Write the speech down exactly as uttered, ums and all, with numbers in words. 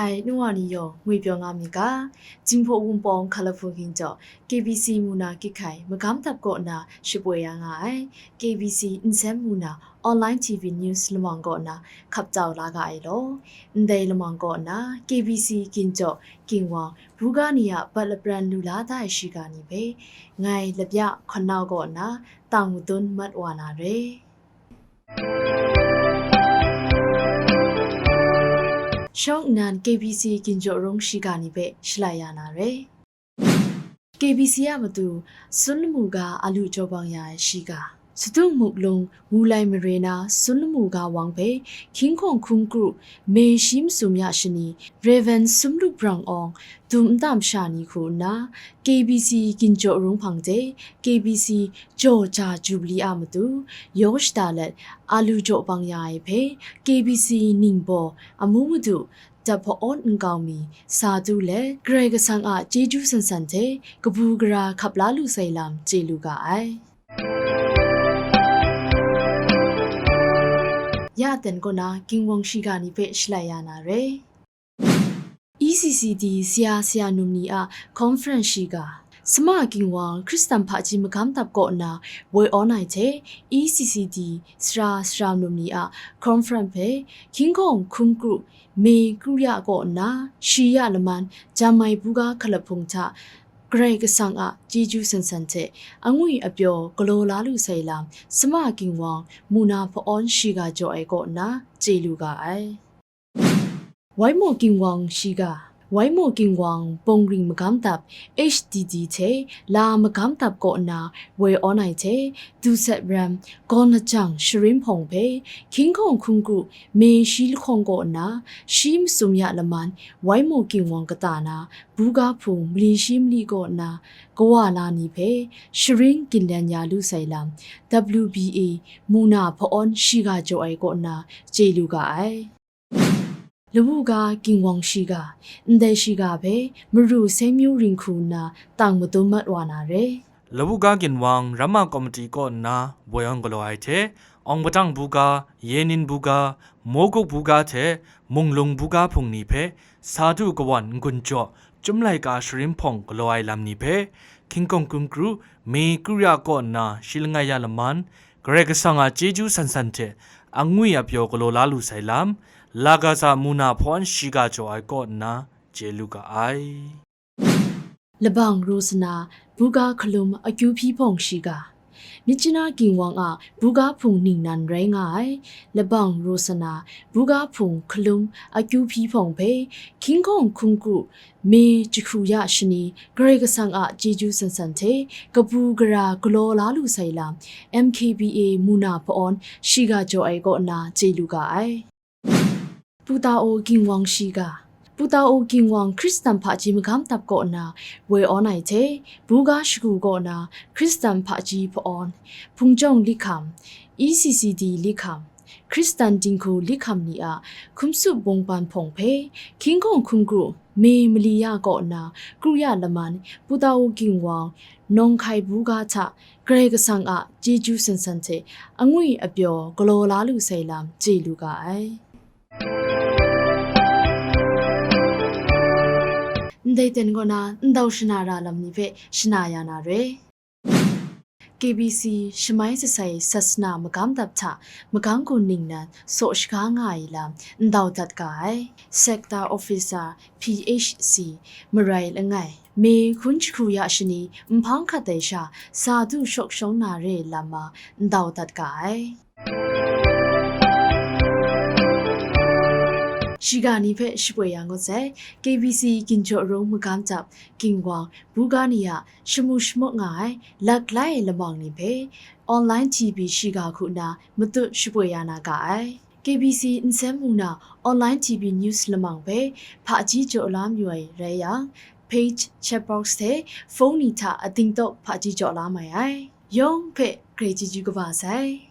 Ai, nu wa ni yawng ngwi pyaw nga mi ga, Jinghpaw Wunpawng Hkalahpung Ginjaw, K B C Muna Kyikhai magam dap kaw nna shapoi ya nga ai, K B C Nsen Muna Online T V News lamang kaw nna hkap tau la ga ai law. Ndai lamang kaw nna K B C Ginjaw Ginwang buga ni a bat lapran lu la da ai shiga ni hpe ngai Lapya Hkawn Nau kaw nna tang madun mat wa na re. Shawng nnan K B C Ginjaw Rung shiga ni hpe shalai ya na re. K B C a matu, Sun Lamu ga a lu jaw bang ya ai shiga. Sadung Muklung, Wulai mare na Sun Lamu ga wang hpe, Hkying Hkawng Hkungkru, Mei shi masum ya shani, Rev. Sumlu Brang Awng, dum nta masha ni hku nna, K B C Ginjaw Rung hpang de, K B C Jaw Ja Jubili a matu, yaw shada let, a lu jaw bang ya ai hpe, K B C Ningbaw, amu madu, dap hpa-awn nkau mi, sa du let, Karai Kasang a chyeju san san hte kabu gara hkap la lu sai lam chye lu ga ai. Ya dan kaw na Ginwang shiga ni hpe shalai ya na re. E C C D saya saya num ni a conference shiga. Sama Ginwang Hkristan hpaji magam dap kaw nna woi awn ai hte, E C C D sara sara num ni a conference hpe Hkying Hkawng Hkungkru Mei Kru Ya kaw nna, shi ya laman Jam Ai Buga Hkalahpung hta Karai Kasang a chyeju san san hte angwi apyaw galaw la lu sai lam, Sama Ginwang Muna Hpa-awn shiga jaw ai kaw nna chye lu ga ai. Waimaw Ginwang shiga. Waimaw Ginwang Bawngring Magam Dap H D D hte la magam dap kaw nna woi awn ai hte, Dusat Ram Gawn Lajang Sharin Hpawng hpe Hkying Hkawng Hkungkru Mei shi lahkawng kaw nna, shi masum ya laman Waimaw Ginwang kata na buga hpung mali shi mali kaw nna kawa la ni hpe sharin ginlen ya lu sai lam, W B A Muna Hpa-awn shiga jaw ai kaw nna chye lu ga ai. Lawu ga Ginwang shiga. Ndai shiga hpe Maru Saimyu Ring hku nna tang madum mat wa na re. Lawu ga Ginwang Ramma Komiti kaw nna woi awn galaw ai hte, Awng Padang Buga, Yenin Buga, Moguk Buga hte Munglung Buga hpung ni hpe, sa du kawan n-gun jaw, Chyum Laika Sharin Hpawng galaw ai lam ni hpe, Hkying Hkawng Hkungkru Mei Kru Ya kaw nna shi langai ya laman, Karai Kasang a chyeju san san hte angwi apyaw galaw la lu sai lam, Lagaza Muna Hpa-awn shiga jaw ai kaw nna chye lu ga ai. Labang Rosana Buga Hkalum Akyu Hpyi Hpawng shiga. Myitkyina Ginwang a buga hpung ningnan rai nga ai, Labang Rosana buga hpung hkalum Akyu Hpyi Hpawng hpe Hkying Hkawng Hkungkru Mei jahku ya shani, Karai Kasang a chyeju san san hte kabu gara galaw la lu sai lam, M K B A Muna Hpa-awn shiga jaw ai kaw nna chye lu ga ai. Putao Ginwang shiga. Putao Ginwang Hkristan hpaji magam dap kaw nna woi awn ai hte, buga shagu kaw nna Hkristan hpaji hpa-awn, Hpung Jawng Likham, E C C D Likham, Hkristan Dinghku Likham ni a hkum tsup bungban hpawng hpe, Hkying Hkawng Hkungkru Mei mali ya kaw nna kru ya laman, Putao Ginwang Nawng Hkai Buga hta Karai Kasang a chyeju san san hte angwi apyaw galaw la lu sai lam chye lu ga ai. Ndai ten kaw na ndau shana ra lam ni hpe shana ya na re. K B C Shamai Sasai Sasana Magam Dap hta magam gun ningnan saw shaga nga ai lam ndau dat ga ai. Sector Officer P H C marai langai, Mei hkun jahku ya shani nhpang hkat ai sha sa du shawk shawng na re lam ma ndau dat ga ai. Shiga ni hpe shapoi ya ngut sai, K B C Ginjaw Rung Magam Dap Ginwang buga ni a shamu shamawk nga ai laklai lamang ni hpe online T V shiga hku nna matut shapoi ya na ga ai. K B C Nsen Muna online T V news lamang hpe hpaji jaw la mayu ai rai yang, page, chat box hte phone ni hta ating tawk hpaji jaw la mai ai. Yawng hpe grai chyeju kaba sai.